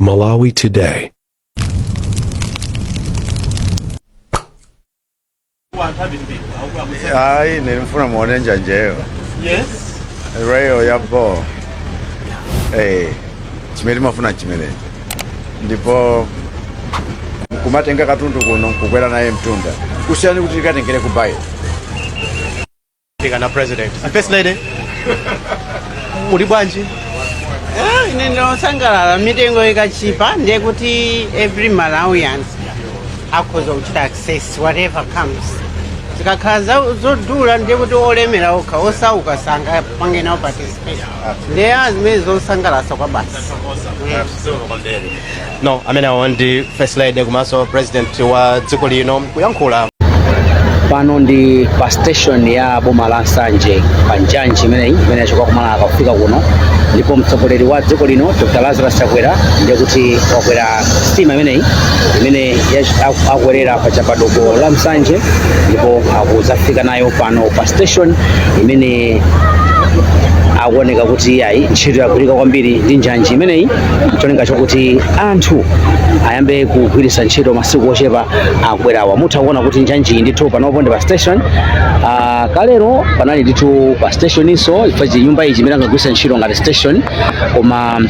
Malawi Today. Hayi, ndifuna muone njanjeyo. Yes. Rail ya bo. Eh, chimene timafuna chimenecho. Ndipo kumatenga katundu kuno nkukwera naye mtunda. Kusiyana kuti tikatengere ku Bayi. Tika na president. First lady. Muli bwanji? Ine ndinosangalala mitengo ikachipa ndiye kuti every Malawians akhoza kuchita access whatever comes. Zikakhala zodula ndiye kuti olemera okha, osauka sangapange nawo participate. Ndiye zimene zosangalatsa kwa basi. No, amenewo ndi first lady komanso president wa dziko lino kuyankhula. Pano ndi pa station ya boma la Nsanje pa njanji imeneyi imene yachoka ku Malaka kufika kuno, ndipo mtsogoleri wa dziko lino Dr. Lazarus Chakwera ndiye kuti wakwera sitima imeneyi imene akwerera paja pa doko la Nsanje, ndipo akudzafika nayo pano pa station imene akuoneka kuti ayi, ntchito yagwirika kwambiri ndi njanji imeneyi, cholinga chokuti anthu ayambe kugwiritsa ntchito masiku ochepa akubwerawa. Mutha kuona kuti njanji iyi ndithu panopo ndi pa station. Kalero panali ndithu pa station inso, chifukwa chinyumba ichi imene angagwiritsa ntchito ngati station, koma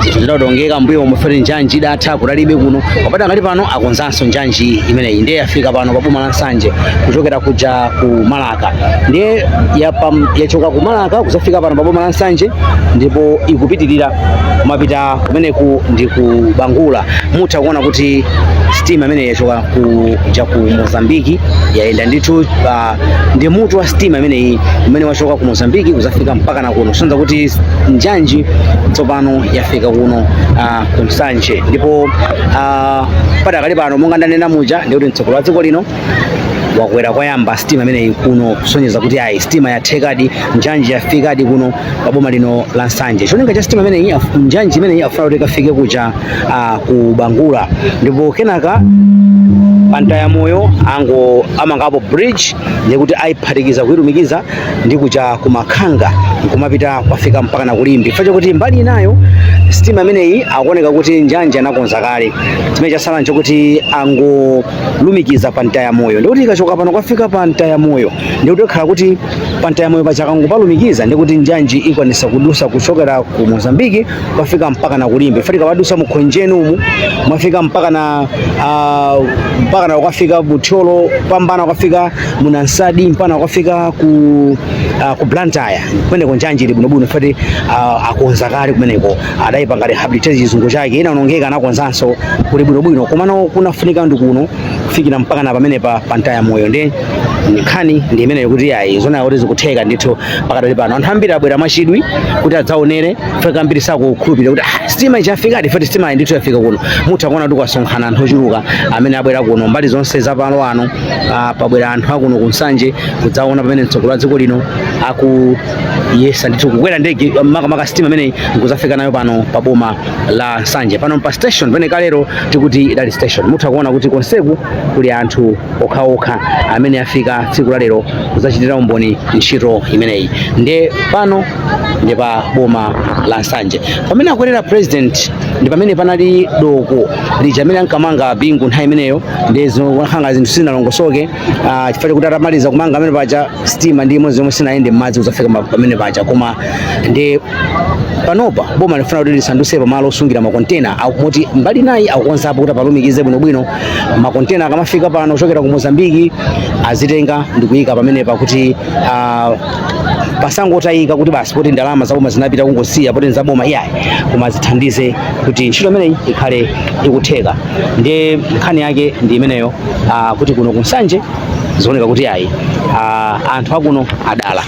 zinthu zidawonongeka mbuyo momwe njanji idatha, kudalibe kuno. Padakali pano akonzanso njanji imeneyi, ndiye yafika pano pa boma la Nsanje kuchokera kuja ku Malaka. Ndiye yachoka ku Malaka kuzafika pano pa boma la Nsanje, ndipo ikupitirira kumapita kumeneku ndi ku Bangula. Mutha kuona kuti sitima imeneyi yachoka kuja ku Mozambiki, yayenda ndithu, ndi mutu wa sitima imeneyi umene wachoka ku Mozambiki kuzafika mpaka na kuno, kusonyeza kuti njanji tsopano yafika kuno ku Nsanje. Ndipo padakali pano, monga ndanena muja, ndikuti mtsogoleri wa dziko lino wakwera kwayamba sitima imeneyi kuno, kusonyeza kuti ayi, sitima yathekadi, njanji yafikadi kuno pa boma lino la Nsanje. Cholinga cha sitima imeneyi, njanji imeneyi, afuna kuti ikafike kuja ku Bangula, ndipo kenaka pantayamoyo ango amangapo bridge, ndikuti ayiphatikiza kuyilumikiza ndi kuja kumakhanga nkumapita kwafika mpaka na kuLimbe, chifukwa chakuti mbali inayo sitima imeneyi akuoneka kuti njanji anakonza kale. Chimene chasala nchokuti angolumikiza pa Ntayamoyo, ndikuti ikachoka pano kwafika pa Ntayamoyo, ndikuti ikhala kuti pa Ntayamoyo paja akangopalumikiza, ndikuti njanji ikwanisa kudusa kuchokera ku Mozambiki kwafika mpaka na kuLimbe. Fati kawadusa mu Khonjeni umu, mwafika mpaka na kwafika Buthyolo, pambana kwafika Munansadi, mpaka kwafika ku Blantyre. Kumeneko njanji ili bwinobwino, fati akonza kale kumeneko, adayipanga rehabilitate, chizungu chake, inaonongeka anakonzanso, kuli bwinobwino. Komano kunafunika ndi kuno kufikira mpaka na pamene pa Ntayamoyo. Ndi nkhani ndi imeneyo, kuti ayi, zona kuti zikutheka ndithu. Pakadali pano anthu ambiri abwera mwachidwi kuti adzaonere, fika ambiri sakukhulupirira kuti sitima ichafikadi, fati sitima iyi ndithu yafika kuno. Mutha kuona kuti kwasonkhana anthu ochuluka amene abwera kuno mbali zonse za palo ano. Pabwera anthu akuno ku Nsanje kudzaona pamene mtsogoleri wa dziko lino akuyesa ndithu kukwera ndege, makamaka sitima imeneyi, nkuzafika nayo pano pa boma la Nsanje, pano pa station pamene kalero tikuti idali station. Mutha kuona kuti konseku kuli anthu okhaokha amene afika tsiku la lero kudzachitira umboni ntchito imeneyi. Ndiye pano ndi pa boma la Nsanje pamene akwerera president, ndi pamene panali doko lija amene ankamanga Bingu nthawi imeneyo. Ndi zokhala zinthu sizinalongosoke, chifukwa chakuti atamaliza kumanga amene paja, sitima ndi imodzi yomwe sinayende m'madzi kudzafika pamene paja. Koma ndi panopa boma lifuna kuti lisandutse pamalo osungira makontena, moti mbali nayi akukonzapo kuti apalumikize bwinobwino. Makontena akamafika pano kuchokera ku Mozambiki, azitenga ndi kuyika pamenepa kuti pasangotayika, kuti basi poti ndalama zaboma zinapita, kungosiya poti nzaboma, iyayi, koma zithandize kuti ntchito imeneyi ikhale ikutheka. Ndiye nkhani yake ndi imeneyo, kuti kuno ku Nsanje zioneka kuti ayi, anthu akuno adala.